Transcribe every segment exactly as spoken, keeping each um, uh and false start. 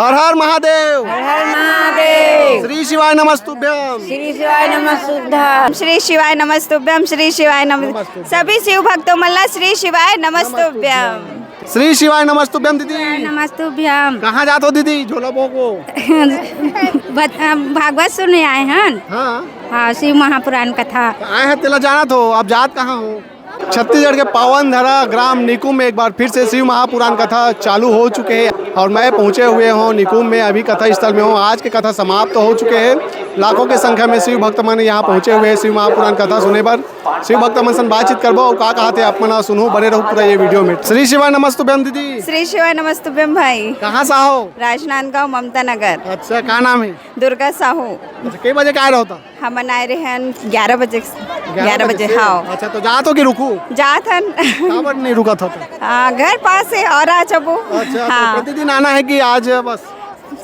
हर हर महादेव। हर हर महादेव। श्री शिवाय नमस्तुभ्यम। श्री शिवाय नमस्तुभ्यम। श्री शिवाय नमस्तुभ्यम। श्री शिवाय नमस्तुभ्यम। सभी शिव भक्तों मन ला श्री शिवाय नमस्तुभ्यम। श्री शिवाय नमस्तुभ्यम दीदी। नमस्तुभ्यम। कहाँ जात हो दीदी? झोला बोको। बत-, अ, भागवत सुने आए हन। हाँ। हाँ, शिव महापुराण कथा। आए हैं तेला जानत हो, अब जात कहाँ हो? छत्तीसगढ़ के पावन धरा ग्राम निकुम में एक बार फिर से शिव महापुराण कथा चालू हो चुके हैं और मैं पहुंचे हुए हूँ निकुम में, अभी कथा स्थल में हूँ। आज के कथा समाप्त हो चुके हैं। लाखों की संख्या में शिव भक्त मन यहाँ पहुंचे हुए हैं शिव महापुराण कथा सुने बर। शिव भक्त मन सन बातचीत करबो, का कहा थे आप मन सुनहू, बने रहू पूरा ये वीडियो में। श्री शिवाय नमस्तुभ्यम दीदी। श्री शिवाय नमस्तुभ्यम भाई। कहाँ से हो? राजनांदगांव ममता नगर। अच्छा, का नाम है? दुर्गा साहू। अच्छा, कई बजे का आए रहो था? हमन आए रहे हन ग्यारह बजे। ग्यारह बजे, से? हाँ। अच्छा, तो जात हो कि रुकू? जात हन। काबर नहीं रुकत हो तो? हाँ, घर पास है और आ जाबो। अच्छा, तो हाँ। प्रतिदिन आना है कि आज बस?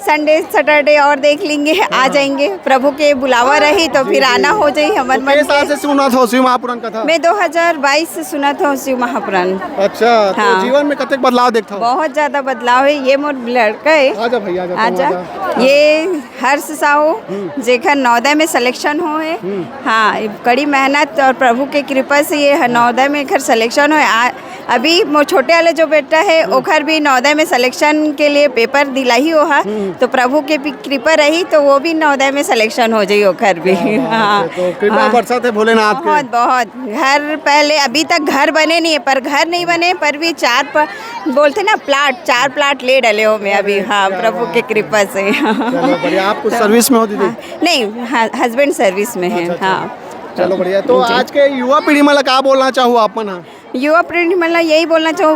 संडे सैटरडे और देख लेंगे, आ हाँ। जाएंगे। प्रभु के बुलावा रही तो जी, फिर जी। आना हो जाई हमर तो मन के। साल से सुनत हो शिव महापुराण कथा? मैं दो हज़ार बाईस से सुनत हूँ शिव महापुराण। अच्छा, तो हाँ। जीवन में कतेक बदलाव देखत हो? बहुत ज्यादा बदलाव है। ये मोर लड़का है। आजा भैया, आजा, तुम आजा। आजा। ये हर्ष साहू, हम्म। जेकर नवोदय में सिलेक्शन होए। हम्म। हाँ, कड़ी मेहनत और प्रभु के कृपा से ये ह-, नवोदय में एकर सिलेक्शन होए। आ, अभी मोर छोटे वाले जो बेटा है, हम्म। ओकर भी नवोदय में सिलेक्शन के लिए पेपर दिलाही ओहा, हम्म। तो प्रभु के भी कृपा रही तो वो भी नवोदय में सिलेक्शन हो जाई ओकर भी। क्या बात हाँ। है, तो कृपा हाँ। बरसत है भोलेनाथ के। बहुत, बहुत। घर पहले, अभी तक घर बने नहीं है, पर घर नहीं बने पर भी चार प-, बोलते ना प्लाट, चार प्लाट ले डले हो मैं अभी। अरे, हाँ, क्या प्रभु बात के है। कृपा से। चलो, बढ़िया। आप कुछ तो सर्विस में हो दीदी? हाँ, नहीं, ह-, हस्बैंड सर्विस में है। अच्छा, अच्छा। हाँ। चलो, बढ़िया। तो जी। आज के युवा पीढ़ी मन ला का बोलना चाहू आप मन? युवा पीढ़ी मन ला यही बोलना चाहू,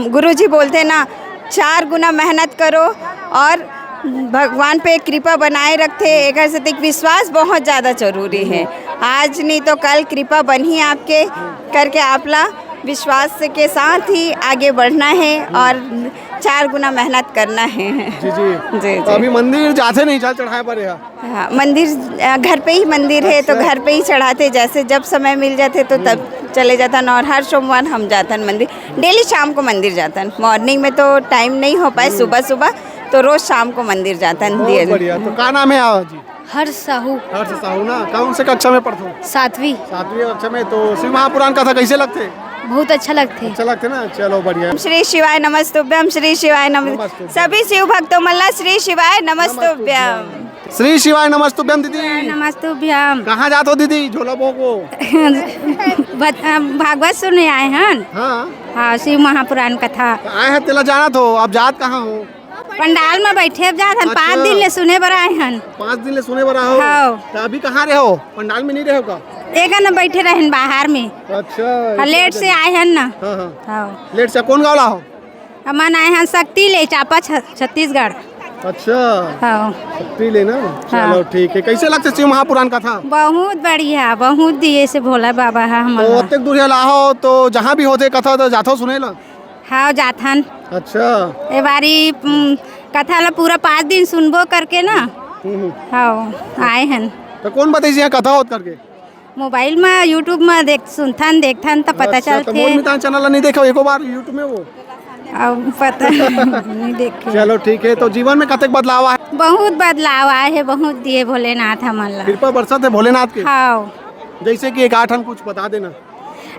गुरु जी बोलते ना, चार गुना मेहनत करो और भगवान पे कृपा बनाए रखते, एकर से देख विश्वास बहुत ज्यादा जरूरी है। आज नहीं तो कल कृपा बनही आपके, करके आप ला विश्वास के साथ ही आगे बढ़ना है और चार गुना मेहनत करना है। जी, जी। जी, तो जी। अभी मंदिर जाते नहीं, जल चढ़ाए बर यहाँ? हाँ, मंदिर, अ, घर पे ही मंदिर है, तो अच्छा। घर पे ही चढ़ाते, जैसे जब समय मिल जाते, तो तब हम्म। चले जातन। और हर सोमवार हम जातन मंदिर, डेली शाम को मंदिर जातन। मॉर्निंग में तो टाइम नहीं हो पाए, हम्म। सुबह सुबह, तो रोज शाम को मंदिर जातन बहुत दिए। बढ़िया। तो का नाम है आप जी? हर्ष साहू। हर्ष साहू ना, कौन से कक्षा में पढ़ते हो? सातवीं। सातवीं कक्षा में। तो शिव महापुराण कथा कैसे लगते? बहुत अच्छा लगते। अच्छा लगते ना, चलो बढ़िया। श्री शिवाय नमस्तुभ्यम, श्री शिवाय नमस्तुभ्यम। सभी शिव भक्तों मन ला श्री शिवाय नमस्तुभ्यम। श्री शिवाय नमस्तुभ्यम दीदी। नमस्तुभ्यम। कहाँ जात हो दीदी? झोला बोको। बत-, अ, भागवत सुने आए हन। हाँ। हाँ, शिव महापुराण कथा। आए हैं तेला जानत हो, अब जात कहाँ हो? पंडाल में बैठे अब जात हन, अच्छा। पाँच दिन ले सुने बर आए हन। पाँच दिन ले सुने बर आए हो? हाँ। तो अभी कहाँ रहे हो? पंडाल में नहीं रहे हो का? एकर न बैठे रहन बाहर में। अच्छा, हाँ, लेट से आए हन ना। हाँ, हाँ। हाँ। लेट से कौन गाँव ला हो? हमन आए हन शक्ति ले, चांपा छ-, छत्तीसगढ़। अच्छा। हाँ। शक्ति ले ना? हाँ। चलो ठीक है। कैसे लगते शिव महापुराण कथा? बहुत बढ़िया, बहुत दिए से भोला बाबा है हमन तो ला। ओतेक दूर ला हो तो जहाँ भी होते कथा तो जाथो सुने ला? हाँ, जाथन। अच्छा। ए बारी, उम, कथा ला पूरा पाँच दिन सुनबो करके ना। हम्म, हम्म। हाँ, आए हन। तो कौन बताइस यहाँ कथा होत करके? मोबाइल में, YouTube में देख, सुनथन, देखथन, त पता अच्छा, तो चलथे। मोर मितान चैनल ला नहीं देखो एको बार YouTube में वो? अब पता नहीं देखे। चलो ठीक है, तो जीवन में कतेक बदलाव आए? बहुत बदलाव आए है, बहुत दिए भोलेनाथ हमन ला। कृपा बरसत है भोलेनाथ के? हाँ। जैसे कि एक आठन कुछ बता देना।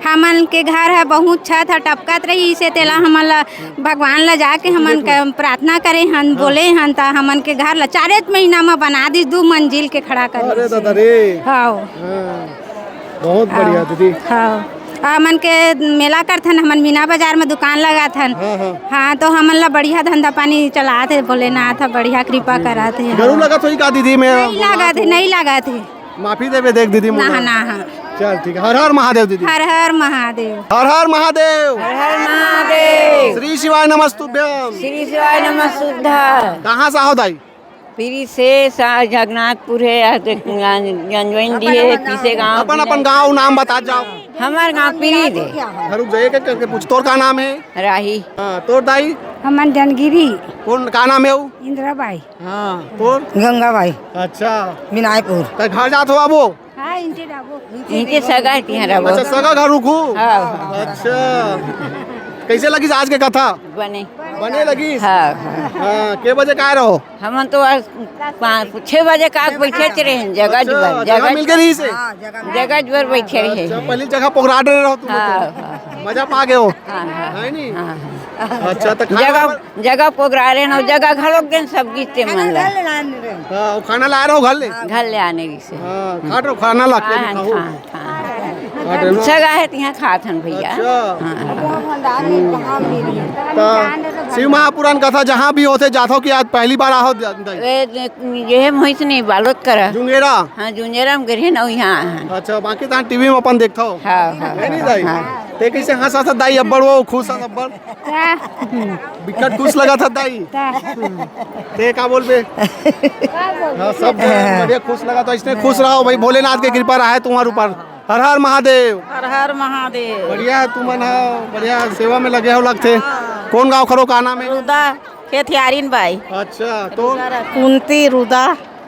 हमन के घर ह बहुत छत ह टपकत रहिस हे, तेला हमन ल भगवान ल जाके हमन क-, प्रार्थना करे हन, हाँ। बोले हन, त हमन के घर ल चारेच महीना म बना दिस, दू मंजिल के खड़ा कर अरे दिस। दादा रे। हाँ। हाँ। बहुत बढ़िया हाँ। दीदी। हाँ। हमन के मेला करथन, हमन मीना बाजार म दुकान लगाथन। हाँ, हाँ। हाँ, तो हमन ल बढ़िया धंधा पानी चलात हे भोलेनाथ ह, बढ़िया कृपा करात हे। गरू लगत होही का दीदी में? नहीं लागत हे, नहीं लागत हे। माफी देबे देख दीदी ना, मोला। ना, हाँ। चल ठीक है। हर हर महादेव दीदी। हर हर महादेव। हर हर महादेव। हर हर महादेव। श्री शिवाय नमस्तुभ्यम। श्री शिवाय नमस्तुभ्यम। कहाँ से आहो दाई? पीरी से सा-, जगन्नाथपुर है, या तो गंजवइन दी है, पीसे गाँव अपन, अपन गाँव नाम बता जाओ। हमार गाँव पीरी दे। हाँ, रुक जाइए, क्या करके पूछ, तोर का नाम है? राही। हाँ, तोर दाई? हमार जनगिरी। कौन, का नाम है वो? इंदिरा बाई। हाँ, तोर? गंगा बाई। अच्छा। विनायकपुर। त घर जात हो बाबू? हाँ, इनके जाबो। इनके सगा के यहाँ रहबो। अच्छा, सगा घर रुकू? हाँ। अच्छा। कैसे लगिस आज के कथा? बने। बने लगिस? हाँ, हाँ। हाँ, के बजे काय रहो? हमन तो आज पाँच, छह बजे का बैठे रहे, जगह अच्छा, जुबर, जगह जगह मिल के रही से? जगह जुबर बैठे रहे। अच्छा, पहली जगह पोगराट रहे रहो तुम हाँ, तो। हाँ। मजा पा गए हो? हाँ, हाँ। है नी? हाँ, हाँ। अच्छा, तो खाना जगह, जगह पोगरा रहे ना, जगह घलोक देन सब गीते मन ला। हाँ, वो खाना लाए रहो घर ले? घर ले आने की से। हाँ, खाट रहो, खाना ला के हाँ, खाओ। हाँ, हाँ। खाट रहो ना? सगा है, तिहाँ खात हन भैया। अच्छा। हाँ, हाँ। तो शिव महापुराण कथा जहाँ भी होथे, जाथो कि आज पहली बार आहो द-, दाई? ए, ये हम होइस नहीं, बालोद करा। जुंगेरा? हाँ, जुंगेरा में गिरे ना, यहाँ आए हन। अच्छा, बाकी तहाँ टीवी में अपन देखथो? हाँ, हाँ, है नहीं दाई? हाँ। ते कैसे हंसा था दाई, अब्बड़ वो खुश हस अब्बड़? का? बिकट खुश लगा था दाई। का? ते का बोलबे? हाँ, सब बढ़िया खुश लगा था, इसने खुश रहो भाई, भोलेनाथ के कृपा रहे तुम्हारे ऊपर। हर हर महादेव। हर हर महादेव। बढ़िया है तुमन हा, बढ़िया सेवा में लगे हो लगथे। कौन गाँव खरो, का नाम है? रुदा, खेतियारिन बाई। अच्छा, तो कुंती रुदा।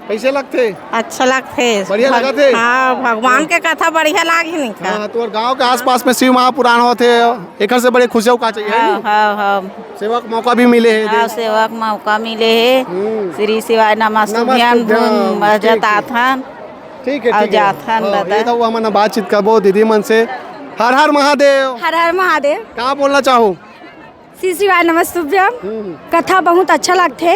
कैसे लगथे? अच्छा लगथे। बढ़िया भग-, लगथे? हाँ, भगवान के कथा बढ़िया लागे नहीं का? हाँ, तो गाँव के आसपास में शिव महापुराण होथे, एकर से बड़े खुशी का चाहिए, है हाँ, नी? हाँ, हाँ। सेवा के मौका भी मिले है, हाँ, दे। सेवा के मौका मिले है। हम्म। श्री शिवाय नमस्तुभ्यम, नमस्तुभ्यम, धुन बजत ठीक, ठीक। आथन। ठीक है, और ठीक है। जाथन हाँ, दादा। ये तो हमन बातचीत करबो दीदी मन से। हर हर महादेव। हर हर महादेव। का बोलना चाहो? श्री शिवाय नमस्तुभ्यम। हम्म। कथा बहुत अच्छा लगथे।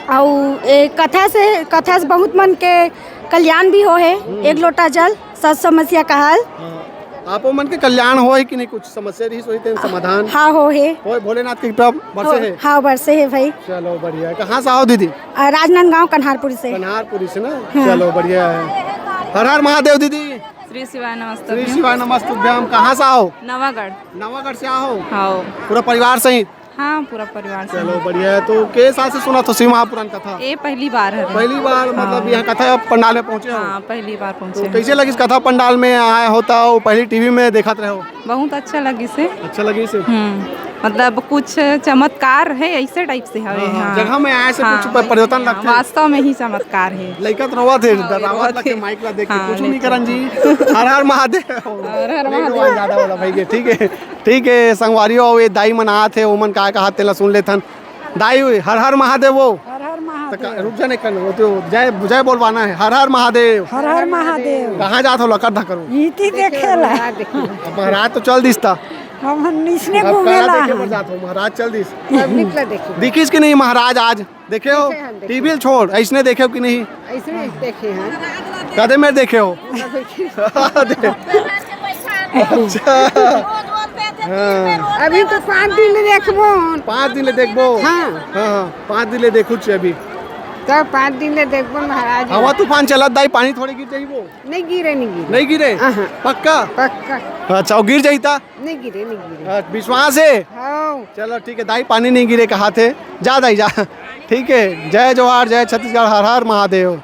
अउ ए कथा से, कथा से बहुत मन के कल्याण भी हो है। हम्म। एक लोटा जल, सत समस्या का हल। हाँ। आपो मन के कल्याण हो है कि नहीं? कुछ समस्या रही सोई तेन समाधान? हाँ, हो है। हो, भोलेनाथ की कृपा बरसे हो, है? हाँ, बरसे है भाई। चलो, बढ़िया है। कहाँ से आओ दीदी? अ, राजनांदगांव कन्हारपुर से। कन्हारपुरी से ना? हाँ। चलो, बढ़िया है। हर हर महादेव दीदी। श्री शिवाय नमस्तुभ्यम। श्री शिवाय नमस्तुभ्यम। कहाँ से आओ? नवागढ़। नवागढ़ से आओ? हाँ। पूरा परिवार सहित? हाँ, पूरा परिवार सहित। चलो, बढ़िया है। तो के साल से सुनथो शिव महापुराण कथा? ये पहली बार है। पहली बार, मतलब, हाँ। यहाँ कथा पंडाल में पहुँचे हो? हाँ, पहली बार पहुँचे तो हैं। कैसे लगिस कथा पंडाल में आए हो तो पहली टीवी में देखत रहे हो? बहुत अच्छा लगिस हे। अच्छा लगिस हे? हम्म, मतलब कुछ चमत्कार है, ऐसे टाइप से हवे। हाँ, हाँ, हाँ। जगह में आए से हाँ, कुछ प-, परिवर्तन हाँ, लगथे। वास्तव में ही चमत्कार है। लइका तो रोवत हे, हाँ, डरावत रोवत लगथे हे। माइक ला देख के, हाँ, कुछ नहीं लेकिन करन जी। हर हर महादेव। हर हर नहीं, महादेव। रोवत ज्यादा वाला भाई के, ठीक है, ठीक है, संगवारी हो, ये दाई मन आत हे, ओमन का कहा तेला सुन लेथन। दाई, हर हर महादेव वो। हर हर तो का-, महादेव। रुक जा, नहीं करना, वो तो जय, जय बोलवाना है। हर हर महादेव। हर हर महादेव। कहाँ जात हो लकर धकर हो? इति देखेला। अब महाराज तो चल दिस ता। हम, हम इसने अब घूमेला कला देखे बर हम। जात हो, महाराज चल दिस। पब्लिक ला देखिए। दिखिस कि नहीं महाराज आज? देखे हो? देखे हम, देखे। टीवी ल छोड़, ऐसने देखे हो कि नहीं? ऐसे नहीं देखे हैं। कदे में देखे हो? अच्छा। हाँ। अभी तो पाँच दिन ले देखबो। पाँच दिन ले देखबो? हाँ। हाँ, हाँ, पाँच दिन ले देखू छे अभी। तो पाँच दिन ले देखबो महाराज। हवा तूफान चलत दाई, पानी थोड़े गिर जाई वो? नहीं गिरे, नहीं गिरे। नहीं गिरे? हाँ, हाँ। पक्का? पक्का। अच्छा, वो गिर जाई ता? नहीं गिरे, नहीं गिरे। हाँ, विश्वास है? हाँ। चलो ठीक है, दाई पानी नहीं गिरे कहा थे। जा दाई जा। ठीक है, जय जोहार, जय छत्तीसगढ़, हर हर महादेव।